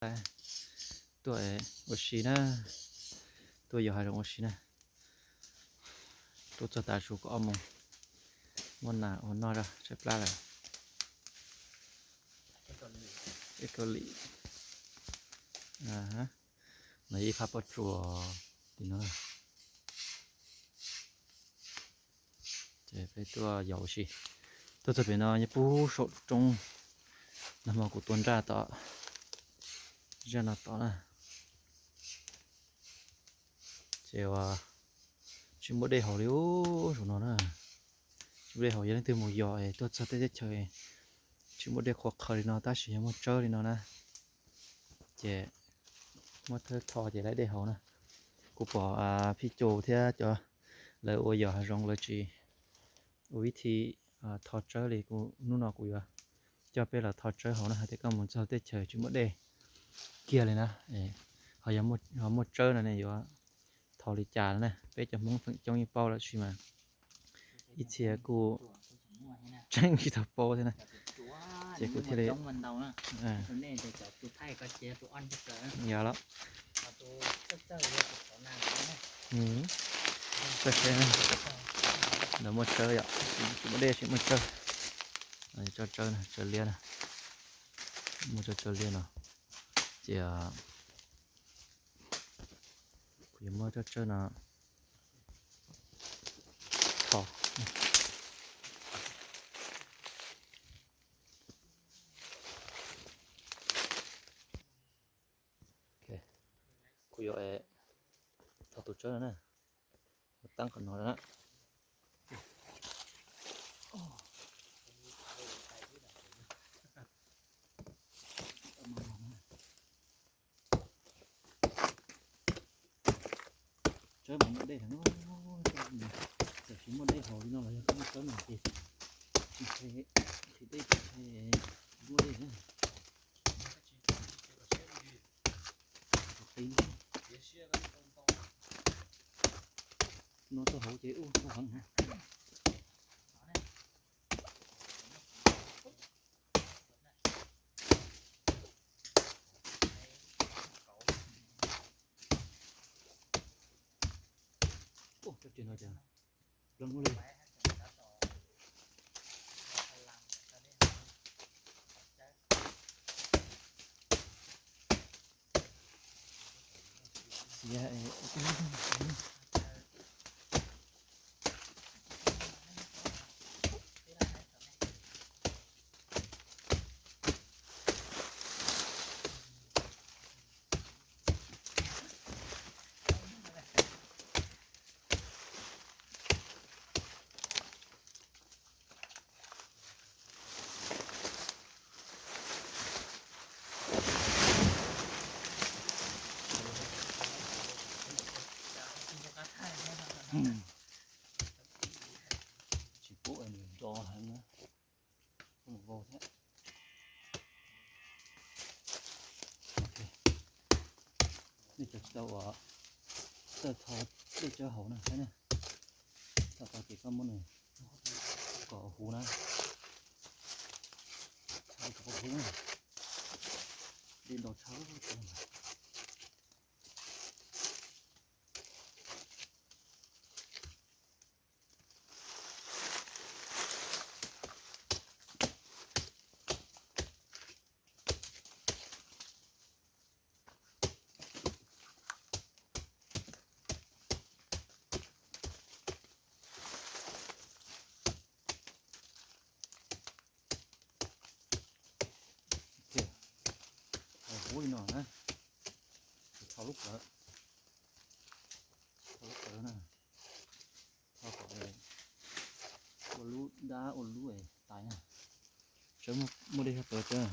Tuaj ua si na, tuaj yos hav zoov ua si na. Tuaj txog tav su kaum ob moos, muab nas ua noj tshaib plab lawm. Ib kaus lim, no ib phab pob tsuas tim no. Ces peb tuaj yos ua si. Tuaj txog pem no nyob puag saum roob, nag hmo kuv tua nraj tom zaj no tom na. Ces ua tsis muaj dej haus li ub, zaum no na. Tsis muaj dej haus, yog leej twg mus yos es tuaj txog tej teb chaws tsis muaj dej qhuav qhawv li no tab sis yog muaj tsawb li no na, ces muab thawb tho ces laib dej haus na. Kuv pom Phij Cu thiab cov lawv ua yos hav zoov lawv tsis ua ib thim tho tsawb li, kuv hnub no kuv yuav coj peb los tho tsawb haus na, hais tias koj mus txog tej chaws tsis muaj dej kiag li na, ho muaj tsawb no ne yuav tho li cas no na, peb cov Hmoob feem coob yeej paub lawm sis mas ib txhia kuj tseem tsis tau paub thiab na, ces kuv thiaj li yog los. Txawj seb, lawv muaj tsawb yom, tsis muaj dej tsis muaj tsawb. Tso tsawb, tsawb liab na, muaj tsawb, tsawb liab no, ces kuv yuav muab tsawb, tsawb no tho. Kuv yuav tho tus tsawb no na, ua teeb qhov no na. Tsawb mas muaj dej heev, txawm tsis muaj dej haus li no los yog koj muaj tsawb no ces tsis ntshai, tsis dej tsis ntshai, tsis muaj dej na. No tau hauv ces ua tau heev na. Ua, tso tsis no cas ploog ua li. Xiav es Tsis pub nws nro heev na, mus vau thiab. Nej cov tsis tau uas txawj tho dej tsawb hauv na saib na, txawj tho ces koj muab nws kom huv na, tho kom huv na, dej nto tshaj. Huv li no na, tho lub plawv, tho lub plawv na, tho kom ua lub dab ua lub tais na. Tsawb muaj dej tshaj plaws tsawb.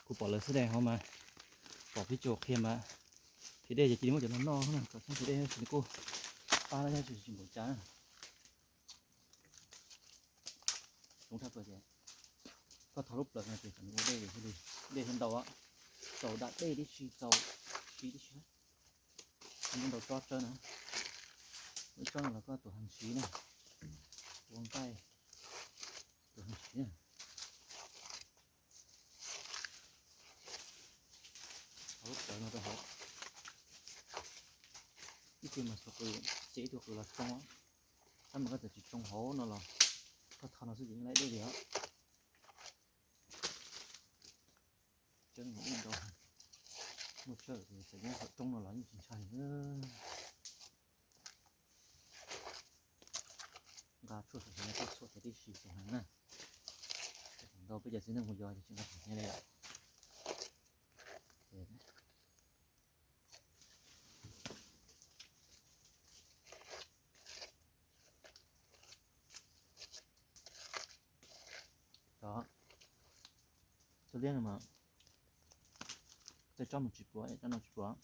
Kuv pom lawv xab dej hov mas, pom Phij Cu qhia mas, thim dej ces cia li muab cov no noj na, kom txhob thim dej tsis kuj pab lawm tsis npaum cas na. Coob tshaj plaws ces koj tho lub plawv no ces kom nws ua dej, dej thiaj ntau, txaus da dej tib si, txaus siv tib si. Muab ntau tsob tsawb na, ua ib tsob no los koj tuam heev siv na, ua nqaij tuam heev siv na. no rau hauv. Ib tug mas xuas qws, txiav ib tug qws los tsoo, tab mas koj txawm tsis tsoo hauv no los koj tho no xwb ces yeej laib dej li os. Tseeb, muaj tsawg ces txawm yeej hauv roob no los yeej tsis ntshai li. Nqa tshuaj saum hniav, tshuaj tau tib si saum hniav na. Ntau peb cov txiv neej mus yos ces tsis nqa saum hniav li lawm. Cov, cov liab no mas tej tsob mus tsis pluav, tsob no tsis pluav.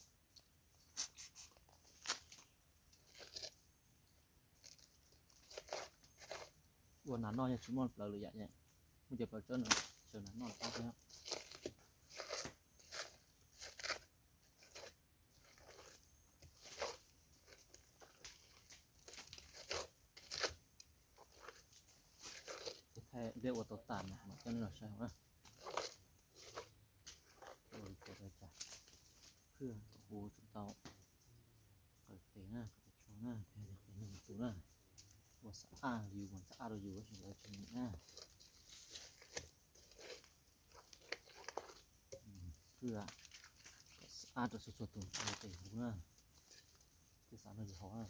Ua nas noj yog tsis muaj plawv lwm yam, muaj cov plawv tsawb no, xyaw nas noj lawm tab thiab. Ces thaij liab ua tau tas mas mam coj nej los saib hauv na. Ua li cas, phwj ua tsum tau. Qaws tes na, qaws tes tsho na, qaws tes no tus na. Ua xav aj yus mas xav aj rau yus tab sis lawv tsis nyiam na. Phwj, xav aj rau txhua txhua tus ua tes huv na. Tej xav no yus hauv na.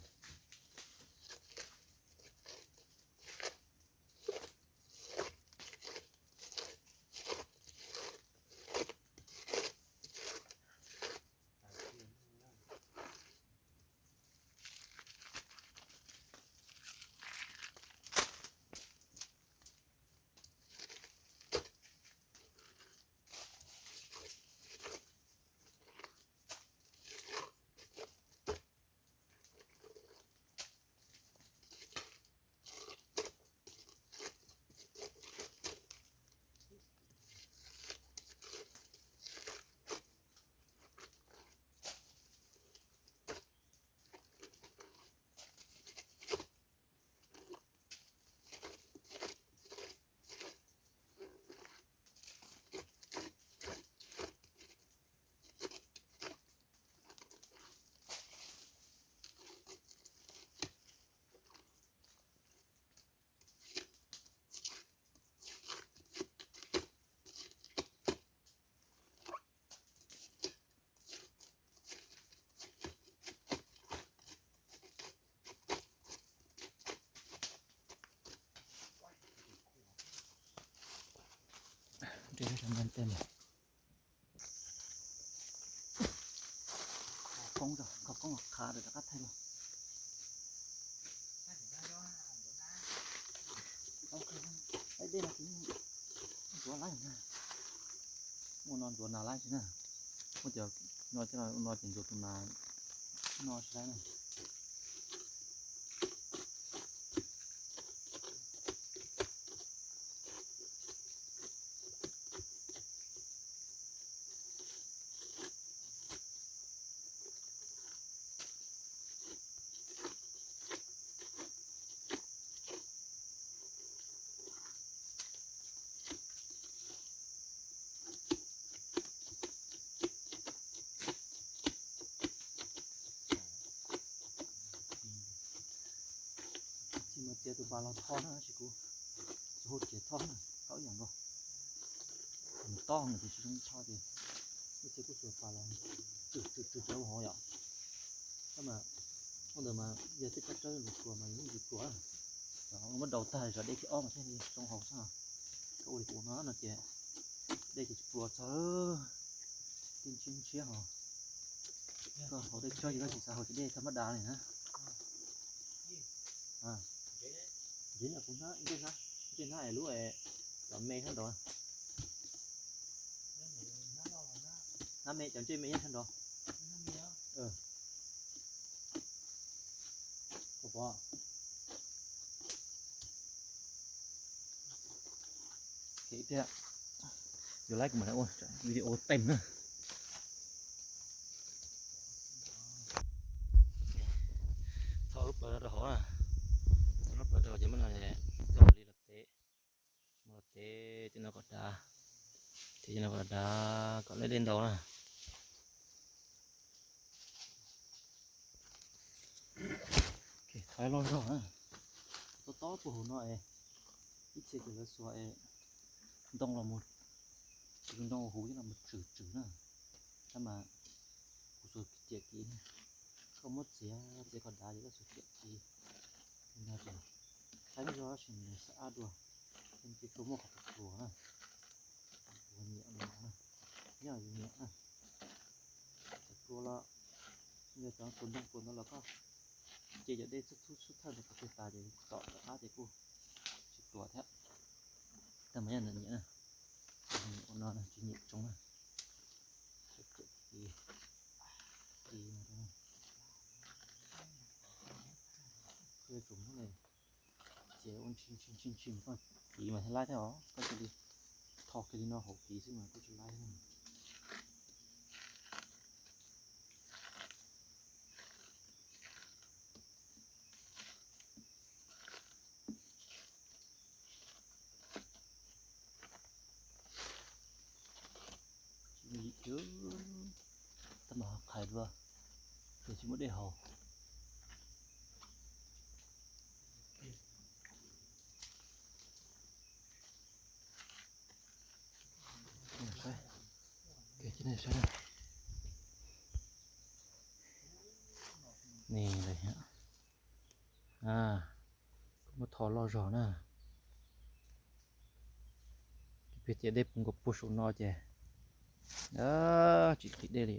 Nres rau nram tej mas. Khov koob, khov koob los khav rov qab thaij los. Dej no ces ntxuav laib na. Ua no ntxuav nas laib tsis na. Muab cov no coj los ua no ces ntxuav tus nas no tsis laib na. Txiv mas txiav tus pas los tho na, tab sis kuv tsis hu txiav tho na, tau ib yam nkaus. Nws tob nws tsis zoo tho ces kuv txiav kuj xuas pas los tsw tsw tsw cov hauv yom. Tab mas ua ntawd mas yog tej tsob tsawb los pluas mas yus yeej tsis pluas. Muab daus tag zov dej thib ob mas thiaj li zoo hauv xwb. Koj ua li kuv ua no no ces dej ces tsis pluas txog, dej ntshiab ntshiab hos. Koj haus dej tsawb ces koj tsis xav haus cov dej thaj mab das li na. Ntsej na, kuv hnab, ntsej hnab es lub cov me sab nraud. Hnab me, cov ntsej me nyob sab nraud. Pom pom. Thiab, yuav laib kuv mam li ua video teem na. Tho lub plawv no rau hauv na. Tho lub plawv rau hauv ces muab no, txog li los tev. Muab los tev tej no kom dav, tev tej no kom dav kom lawv dej ntau na. Loj zog na, tob tob puag hauv no es, ib txhia ces lawv xuas es ntoo los mus, ntoo huv coj los mus tswm tswm na, tab mas kuv xuas ciam kiv, koj muab txiav txiav kom dav ces koj xuas ciam kiv, no ces qeeb zog tab sis nws xab ab dua, ces tsuas muaj qhov pluas na, pluas nyiam no na, nyob yus nyiam na, pluas los yog cov pluas ntoo pluas ntawd los koj ces cov dej xub thawj ntawd qhov twg tas ces tom rov qab ces kuj tsis pluas thiab. Tab mas yog nws nyiam na, nyiam ua no tsis nyiam tsoo na. Txiav ua ntshi ntshi ntshi ntshi koj kiv mas thiaj laib thiab os, koj cia li tho kiag li no hauv kiv xwb mas kuj tsis laib thiab. Tsis yim kiag, tab mas qhais dua, ces tsis muaj dej haus. Saib, saib, ne, kuv muab tho loj zog na. Peb tias dej puv nkaus puag saum no ces tsis qhib dej li.